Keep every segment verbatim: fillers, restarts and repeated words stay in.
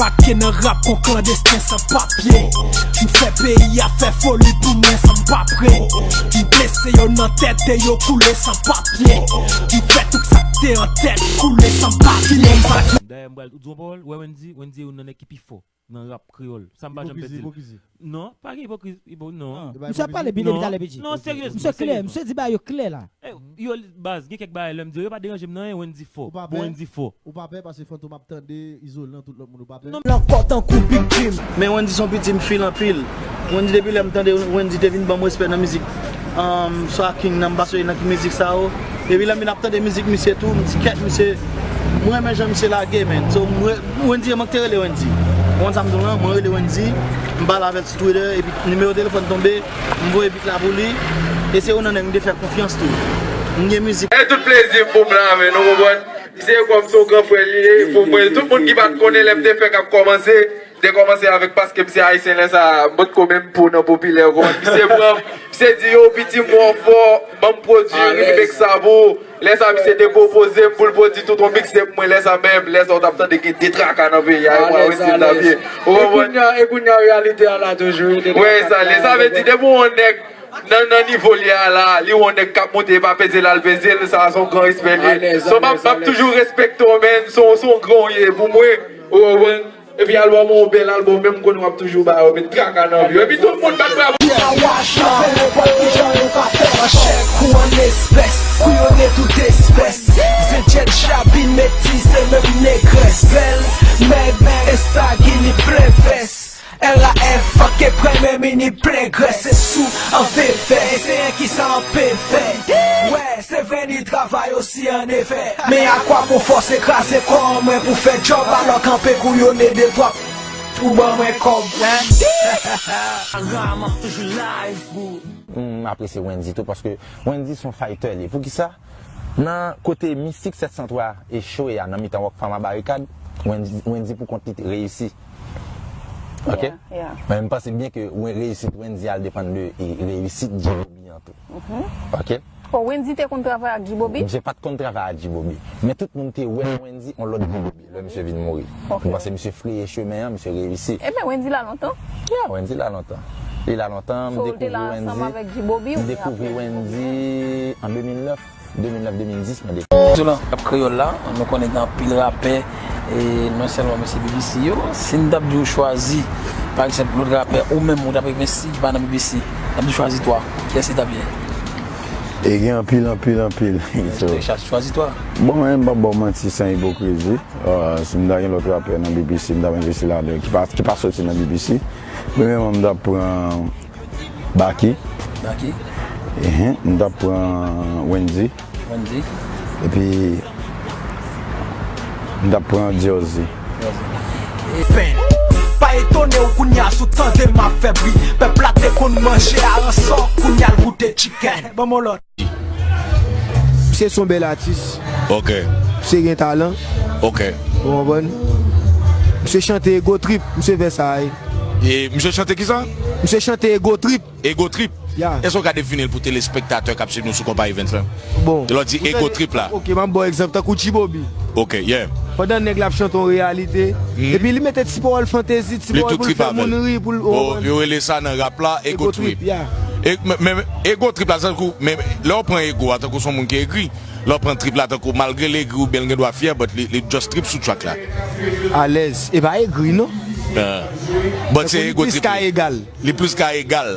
Ake nan rap kon klandesten san papye. M fè peyi a fè foli pou mwen san m pa pre. M blese yo nan tèt e yo koule san papye. M fè tout sa k te an tèt koule san papye. Dayè m pral ou di yon pawòl, wè Wendy, Wendy youn nan nèg ki pi fò nan rap kreyòl. Sa m pa janm pèdi l. Non, pa gen ipokriz, ipo, non. Misye ap pale bile li talè pidji. Non, seryezman. Misye klè, misye di bagay yo klè la. Yo, baz, gen kèk bagay lè m di yo, yo pa deranje m nan anyen, Wendy fò. Bon, Wendy fò. Ou pa pè paske Fantom ap tande Izolan, tout lòt moun ou pa pè. Nan kò tankou Big Jim. Men Wendy se yon piti m feel anpil. Wendy depi lè m tande Wendy te vin ban m respè nan mizik. Sa King nan m pa sonje nan ki mizik sa yo. Epi lè m vin ap tande mizik misye tou, m di kèt misye, m renmen jan misye lage, man. So, m re, Wendy, mwen k te rele Wendy. Ou konn sa m di w lan, mwen rele Wendy, m pale avè l sou Twitter, epi nimewo telefòn tonbe, m voye bit la pou li, e se youn nan nèg m te fè konfyans tou. M gen mizik. E tout plezi m pou m la, man, ou konprann? Misye kòm se yon gran frè li ye pou mwen. Tout moun ki pa t konnen lè m te fèk ap kòmanse, te kòmanse avèk paske m se ayisyen lè sa a, m potko menm po nan popilè, ou konprann? Misye pran m, misye di yo piti m wè w fò, ban m pwodui remake sa pou ou. Lè sa a misye te pwopoze m pou l pwodui tout yon mixtape pou mwen, lè sa menm, lè sa w t ap tande gen de traka nan peyi a, e mwen Wendy m t ap ye. Ou konprann? E kounye a reyalite a la toujou. Wè sa, lè sa vle di depi w yon nèg nan nan nivo l ye a la, li wè yon nèg k ap monte, e pa peze l al peze l, sa a se yon gran respè li ye. So m ap m ap toujou respekte w, man, se yon se yon gran w ye pou mwen. Ou konprann? Epi albòm ou bèl albòm, men m konnen w ap toujou ba yo met traka nan vi w. Epi tout moun bat bravo. An wash, an fè nenpòt kijan nou ka fè. An chèk ou an espès, kouyone tout espès. Zen djèt chabin meti se menm negrès. Bèl, mèg, estagini plen vès. R A F, fòk e premye mini plen grès. Se sou an vevè, e se enki sa an pevè. Wè, se vre ni travay osi an efè. Men akwapon fòse kraze kò an mwen pou fè djòb, alò kanpe kouyone de twa pou ban mwen kòb. M apresye Wendy tou paske Wendy se yon fighter li ye. Poukisa? Nan kote Mistik sèt san twa echwe a nan mitan Rockfam a Barikad, Wendy, Wendy pou kont li reyisi. Ok? Men m panse byen ke reyisit Wendy a depann de reyisit G-Bobby an tou. Ok? Bon, Wendy te konn travay ak G-Bobby? Misye pa t konn travay ak G-Bobby. Men tout moun te wè Wendy yon lòt G-Bobby lè misye vin mouri. M panse misye freye chemen an, misye reyisi. Ebyen, Wendy la lontan? Yeah, Wendy la lontan. Li la lontan, m dekouvri Wendy. M dekouvri Wendy an de mil nèf, de mil nèf, de mil dis, mwen dekouvri. Sou lan rap kreyòl la, nou konnen gen anpil rapè, e non sèlman mesye B B C yo. Si n t ap di w chwazi, pa egzanp, lòt rapè, ou menm ou t ap envesti ki pa nan B B C, n ap di w chwazi twa, kiyès li t ap ye? E gen anpil, anpil, anpil. So, chwazi twa. Bon, mwen menm, m p ap ba w manti san ipokrizi. Ah, si m ta gen lòt rapè nan B B C, m ta envesti ladan, ki pa, ki pa soti nan B B C. Premyèman, m ta pran Baky. Baky. Ehe, m ta pran Wendy. Wendy. Epi, m ta pran Diorzi. Pa etone w kounya si w tande m ap fè bri. Pèp la te konn manje aransò, kounya l goute chicken. Ban m yon lòt. Misye se yon bèl atis. Ok. Misye gen talan. Ok. Ou konprann? Misye chante Ego Trip, misye fè sa wi. E misye chante kisa? Misye chante Ego Trip. Ego Trip? Ya. Èske w ka defini l pou telespektatè k ap swiv nou sou Konpa Events lan? Bon. Lè w di Ego Trip la. Ok, m ap ba w egzanp, tankou G-Bobby. Ok, yeah. Pandan nèg la ap chante yon reyalite, epi li mete ti pawòl fantezi, ti pawòl pou l fè moun ri, pou l, ou konprann? Yo rele sa nan rap la Ego Trip. E, men, men, ego trip la, tankou, men, lè w pran ego a, tankou se yon moun ki egri, lè w pran trip la, tankou, malgre l egri oubyen l gen dwa fyè, but li, li just trip sou track la. Alèz. E pa egri, non. Ah. But se ego trip li. Li plis ka egal. Li plis ka egal.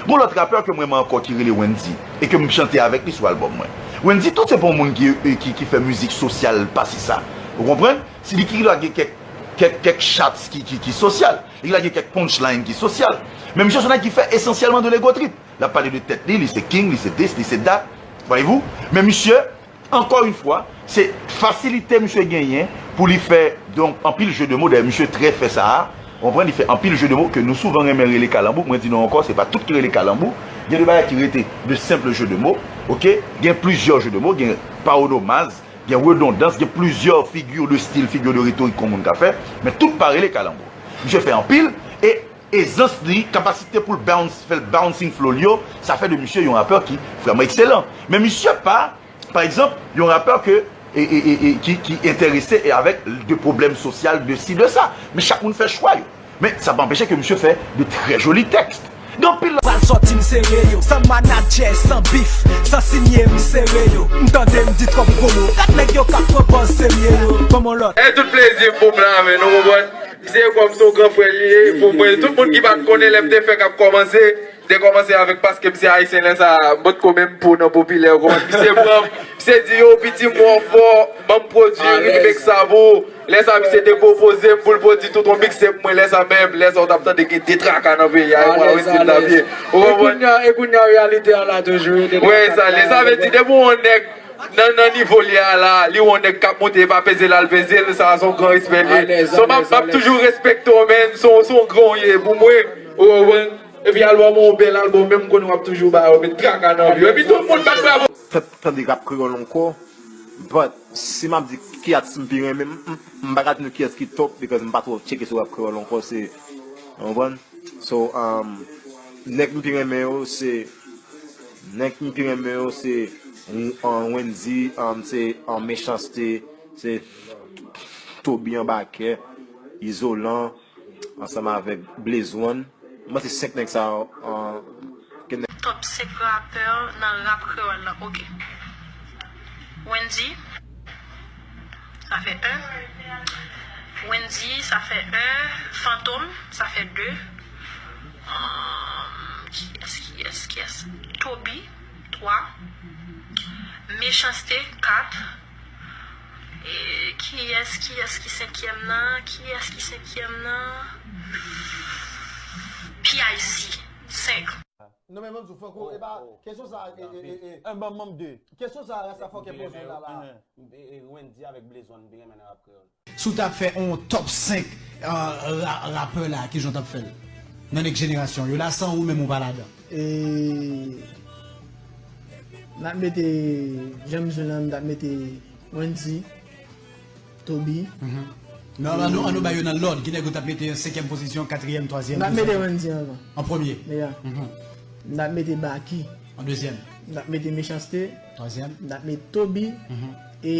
Gon lòt rapè ke m renmen ankò ki rele Wendy, e ke m chante avèk li sou albòm mwen. Wendy tou se pa yon moun ki, ki, ki fè mizik sosyal pase sa. Ou konprann? Se li ki lage kèk, kèk, kèk shots ki, ki, ki sosyal. Li lage kèk punchline ki sosyal. Men misye se yon nèg ki fè esansyèlman de l'ego trip. L ap pale de tèt li, li se king, li se this, li se that. Voyez-vous? Men misye, ankò yon fwa, se fasilite misye genyen pou li fè, donk, anpil jeu de mots. Dayè, misye trè fè sa a. Ou konprann? Li fè anpil jeu de mots ke nou souvan renmen rele kalanbou. Mwen di nou ankò, se pa tout ki rele kalanbou. Gen de bagay ki rete de senp jeu de mots. Ok? Gen plizyè jeu de mots. Gen paronomaz. Gen redondans, gen plizyè figi de stil, figi de retorik ke yon moun ka fè, men tout pa rele kalanbou. Misye fè anpil, e ezans li, kapasite pou l bounce, fè l bouncing flow li yo, sa fè de misye yon rapè ki vrèman ekselan. Men misye pa, pa egzanp, yon rapè ke e, e, e, e ki, ki enterese e avèk de pwoblèm sosyal, de si, de sa. Men chak moun fè chwa yo. Men sa pa anpeche ke misye fè de trè joli tèks. Gen anpil. Pral sòti m sere yo, san manadjè, san bif, san sinye m sere yo. M tande m di twòp gwo mo, gad nèg yo k ap pran pòz serye yo. Kòman lòt? E tout plezi m pou m la, men nou konprann. Misye kòm se yon gran frè li ye pou mwen. Tout moun ki pa t konnen lè m te fèk ap kòmanse, m te kòmanse avèk paske misye ayisyen lè sa, m potko menm po nan popilè, ou konprann? Misye pran m, misye di, yo, piti m wè w fò, ban m pwodui remix sa pou ou. Lè sa, misye te pwopoze m pou l pwodui tout yon mixtape pou mwen. Lè sa menm, lè sa w t ap tande gen de traka nan peyi a, e mwen Wendy m t ap ye. Ou konprann? E kounye a, reyalite a la toujou. Wè, sa, lè sa vle di, depi yon nèg nan, nan nivo li a la, li wè yon nèg k ap monte, e pa peze l al peze l, sa a se yon gran respè li ye. So, m ap, m ap toujou respekte w, men se yon, se yon gran w ye pou mwen. Ou konprann? Epi albòm ou, bèl albòm, menm konnen w ap toujou ba yo, met traka nan vi yo. Epi tout moun bat bravo. Tan-, tande rap kreyòl ankò, but si m ap di ki atis m pi renmen, m, m, m pa ka di nou kiyès ki top, because m pa twò tcheke sou rap kreyòl ankò, se, w konprann? So, um, nèg m pi renmen yo, se, nèg m pi renmen yo, se, um, Wendy, um, se, um, Mechanste, se Toby Anbakè, Izolan, ansanm avèk Blaze One. M panse senk nèg sa yo, an, ke nèg. Top senk rapè nan rap kreyòl la, ok. Wendy, sa fè en. Wendy, sa fè en. Fantom, sa fè de. Ahn, kiyès, kiyès, kiyès? Toby, twa. Mechanste, kat. E, kiyès, kiyès ki senkyèm nan? Kiyès ki senkyèm nan? P I C, senk. Non, men, ban m di w, Franco, e pa, kesyon sa, e, e, e, e, ban m, ban m de. Kesyon sa, rasta fòkè poze la, la. E, e, Wendy avèk Blaze One, m te renmen nan rap kreyòl. Si w t ap fè yon top senk, euh, ra-, rapè la, kijan w t ap fè l? Nan nèg jenerasyon yo la, san ou menm ou pa ladan. E, n ap mete, jan m di w lan, m t ap mete Wendy, Toby. Mhm. Non, ann nou, ann nou ba yo nan lòd. Ki nèg ou t ap mete an senkyèm pozisyon, katriyèm, twazyèm, dezyèm? M t ap mete Wendy anvan. An premye? Yeah. Mhm. M t ap mete Baky. An dezyèm? M t ap mete Mechanste. Twazyèm? M t ap mete Toby. Mhm. E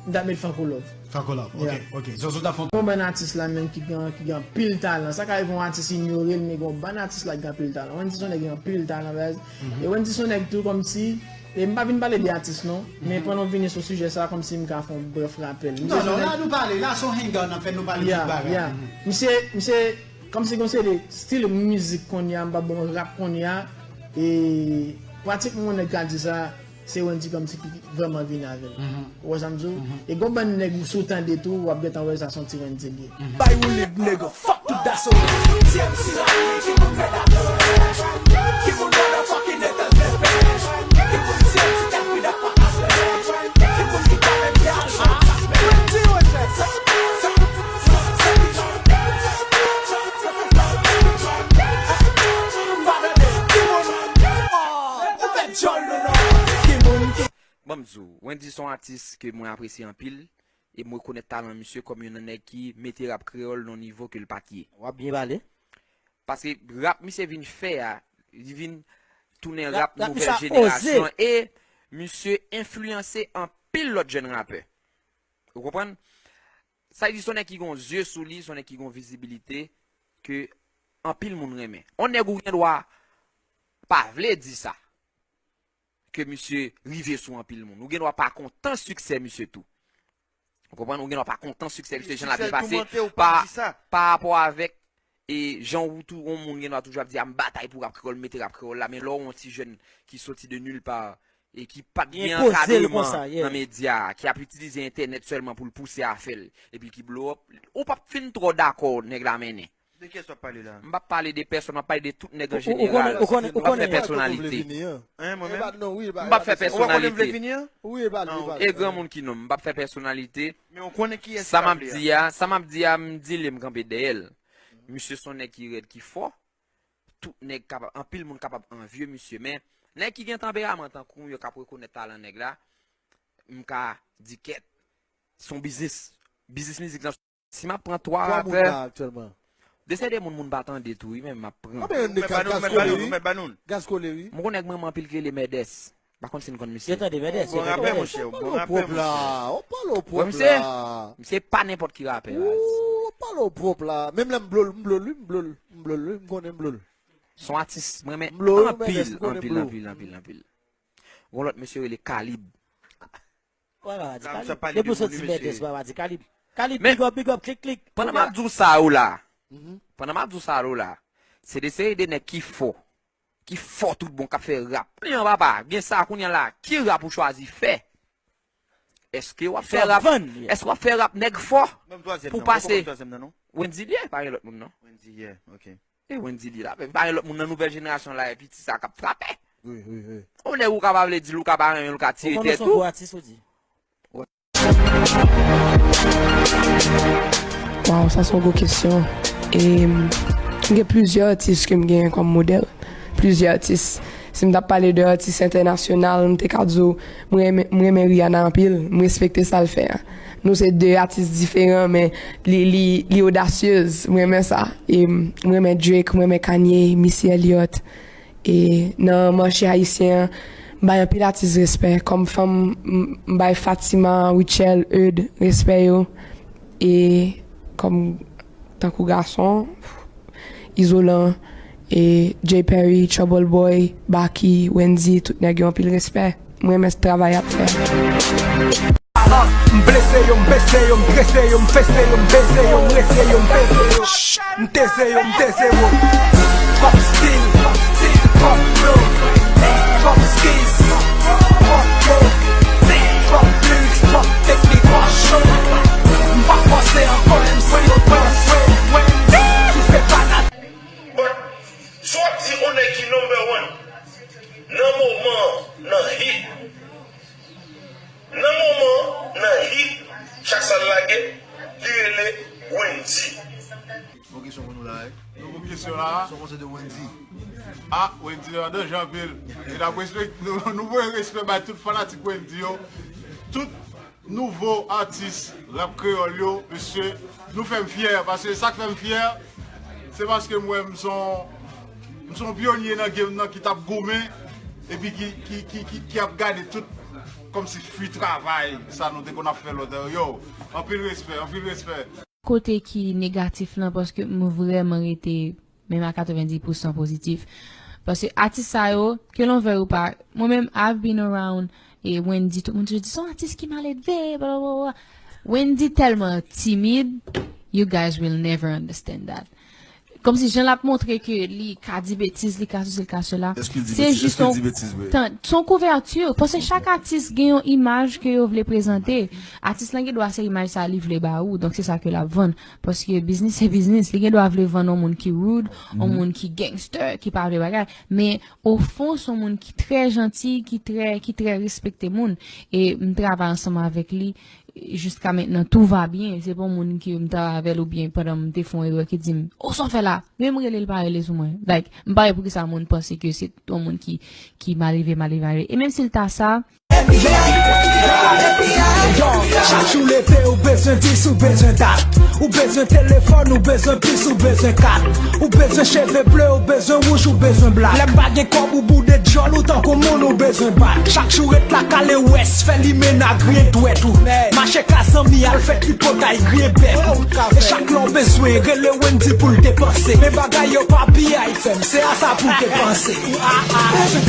m t ap mete Franco Love. Franco Love, ok, yeah, ok. Zozo t ap fè yon... Gon bann atis la menm ki gen, ki gen anpil talan. Sa ka rive yon atis inyore l, men gon bann atis la ki gen anpil talan. Wendy se yon nèg ki gen anpil talan, baz. Mhm. E Wendy se yon nèg tou kòmsi E m pa vin pale de atis non, men pandan w vini sou sijè sa, kòmsi m ka fè yon brèf rapèl. Non, non, la nou pale, la se yon hangout n ap fè, nou pale tout bagay. Yeah, yeah. Misye, misye, kòmsi gon seri de stil mizik kounye a, m p ap bon rap kounye a, e pratikman yon nèg ka di sa, se Wendy kòmsi ki vrèman vini avè l. Ou wè sa m di w? E gon bann nèg ou si w tande tou, w ap gentan wè sa se yon ti Wendy li ye. Bay ou lib, nèg. Fuck tout daso. T M C la, ki moun fè daso? Ki moun motherfucking nèg nan pepe? Ki moun T M C k ap pi dap pa kafe? Ki moun ki ka menm ki al jwe kafe? M pa tande. Ki moun? Ou fè djòl nou non. Ki moun ki... Ban m di w, Wendy se yon atis ke mwen apresye anpil. E m rekonèt talan misye kòm youn nan nèg ki mete rap kreyòl nan yon nivo ke l pa t ye. W ap byen pale. Paske rap misye vin fè a, li vin tounen rap nouvèl jenerasyon an, e misye enfliyanse anpil lòt jèn rapè. Ou konprann? Sa vle di se yon nèg ki gen yon zye sou li, se yon nèg ki gen yon vizibilite ke anpil moun renmen. Yon nèg ou gen dwa pa vle di sa. Ke misye rive sou anpil moun. Ou gen dwa pa kontan siksè misye tou. Ou konprann? Ou gen dwa pa kontan siksè misye, jan l ap depase pa, pa rapò avèk, e jan ou tou, yon moun gen dwa toujou ap di, "A, m batay pou rap kreyòl, m mete rap kreyòl la," men lè w yon ti jèn ki soti de nulle part, e ki pa t gen ankadreman nan medya, ki ap itilize entènèt sèlman pou l pouse afè l, epi ki blow up, ou p ap fin twò dakò nèg la mennen. De kiyès w ap pale la? M p ap pale de pèsòn, m ap pale de tout nèg an jeneral. M p ap fè pèsonalite. M p ap fè pèsonalite. E granmoun ki nonm, m p ap fè pèsonalite. Sa m ap di a, sa m ap di a, m di li, m kanpe dèyè l. Misye se yon nèg ki rèd, ki fò. Tout nèg kapab, anpil moun kapab anvye misye, men nèg ki gen tanperaman tankou m yo k ap rekonèt talan nèg la, m ka di kèt. Se yon biznis. Biznis mizik lan. Si m ap pran twa rapè, de se de moun moun pa tande tou wi, men m ap pran. Mèt ba nou, mèt ba nou, mèt ba nou. M gon nèg m renmen anpil ki rele Mèdès. M pa konn si n konn misye. Yo tande, Mèdès, yo tande, Mèdès. Ou pale w pwòp la, ou pale w pwòp la. Misye pa nenpòt ki rapè, Raz. Ou pale w pwòp la. Menm lè m blo l, m blo l, wi, m blo l, m blo l, wi, m konnen m blo l. Se yon atis, mwen renmen anpil, anpil, anpil, anpil, anpil. Gon lòt mesye rele Kalib. Wè, pa di Kalib. Depi w soti Mèdès, pa di Kalib. Kalib, big up, big up, klik, klik. Pandan m ap di w sa yo la, pandan m ap di w sa yo la, se de seri de nèg ki fò, ki fò tout bon, k ap fè rap. Li an papa, gen sa kounye a la, ki rap ou chwazi fè? Èske w ap fè rap, èske w ap fè rap nèg fò pou pase? Wendy li ye, pa gen lòt moun non. E Wendy li la, men pa gen lòt moun nan nouvèl jenerasyon la, epi ti sa k ap frape. Wi, wi, wi. Yon nèg ou ka pa vle di l, ou ka pa renmen l, ou ka tire tèt ou. Waw, sa se yon gwo kesyon. E, m gen plizyè atis ke m genyen kòm modèl. Plizyè atis. Si m t ap pale de atis entènasyonal, m te ka di w, mwen renmen, mwen renmen Rihanna anpil. M respekte sa l fè a. Nou se de atis diferan, men li, li, li odasyez. Mwen renmen sa. E, m renmen Drake, mwen renmen Kanye, Missy Elliott. E nan mache ayisyen an, m bay anpil atis respè. Kòm fanm, m, m bay Fatima, Rutshelle, Eude respè yo. E kòm tankou gason, Izolan, e Jay Perry, Trouble Boy, Baky, Wendy, tout nèg yo anpil respè. Mwen renmen travay y ap fè. Ah, m blese yo, m pese yo, m trese yo, m fese yo, m beze yo, m rese yo, m peze yo. M teze yo, m teze yo. Pop stil, pop flow, pop skills, pop flow, pop lyrics, pop teknik, pop show. M pa fòse ankò, M C yo panse. Si w se fanatik. But, si w ap di yon nèg ki number one, nan moman, nan hit, Nan moman, nan hit, chak sa l lage, li rele Wendy. Bon kesyon pou nou la, wi. Nou bon kesyon la. Sa w panse de Wendy? Ah, Wendy nan danje anpil. E n ap respekte, nou, nou voye respè bay tout fanatik Wendy yo. Tout nouvo atis rap kreyòl yo, mesye, nou fè m fyè, paske sa k fè m fyè, se paske m wè m se yon, m se yon pyonye nan game nan ki t ap goumen, epi ki, ki, ki, ki, ki ap gade tout kòmsi fwi travay sa nou te konn ap fè lòt. Yo, anpil respè, anpil respè. Kote ki negatif lan, paske m vrèman rete menm a katrevenndis pousan pozitif. Paske atis sa yo, ke l on vle ou pa, mwen menm, I've been around, e Wendy, tout moun toujou di, se yon atis ki maledve, bla, bla, bla. Wendy tèlman timid, you guys will never understand that. Kòmsi jan l ap montre ke li ka di betiz, li ka sesi, li ka sela. Se jis yon, se yon kouvèti. Paske chak atis gen yon imaj ke yo vle prezante. Atis lan gen dwa se imaj sa li vle ba ou, donk se sa ke l ap vann. Paske biznis se biznis. Li gen dwa vle vann yon moun ki rude, yon moun ki gangster, ki pa vle bagay. Men, ofon, se yon moun ki trè janti, ki trè, ki trè respekte moun. E m travay ansanm avèk li. Jiska mentnan, tout va bien. Se pa yon moun ke m travay avè l oubyen pandan m te fè yon erè ki di m, "Oh, sa w fè la?" Men m rele l pa rele sou mwen. Like, m pa wè poukisa moun panse ke se yon moun ki, ki malelve, malelve, malelve. E menm si l ta sa, Yo, chak jou leve, ou bezwen dis, ou bezwen dat. Ou bezwen telefòn, ou bezwen pis, ou bezwen kat. Ou bezwen cheve ble, ou bezwen wouj, ou bezwen blat. Lè m pa gen kòb, ou boude djòl, ou tankou moun, ou bezwen bat. Chak jou ret la kale wès, fè limena griyen dwèt ou. Mache ka zanmi, al fè tripotay, griyen bèk ou. E chak lè w bezwen, rele Wendy pou l depanse. Men bagay yo pa piyay fè m, se a sa pou w te panse. Ou bezwen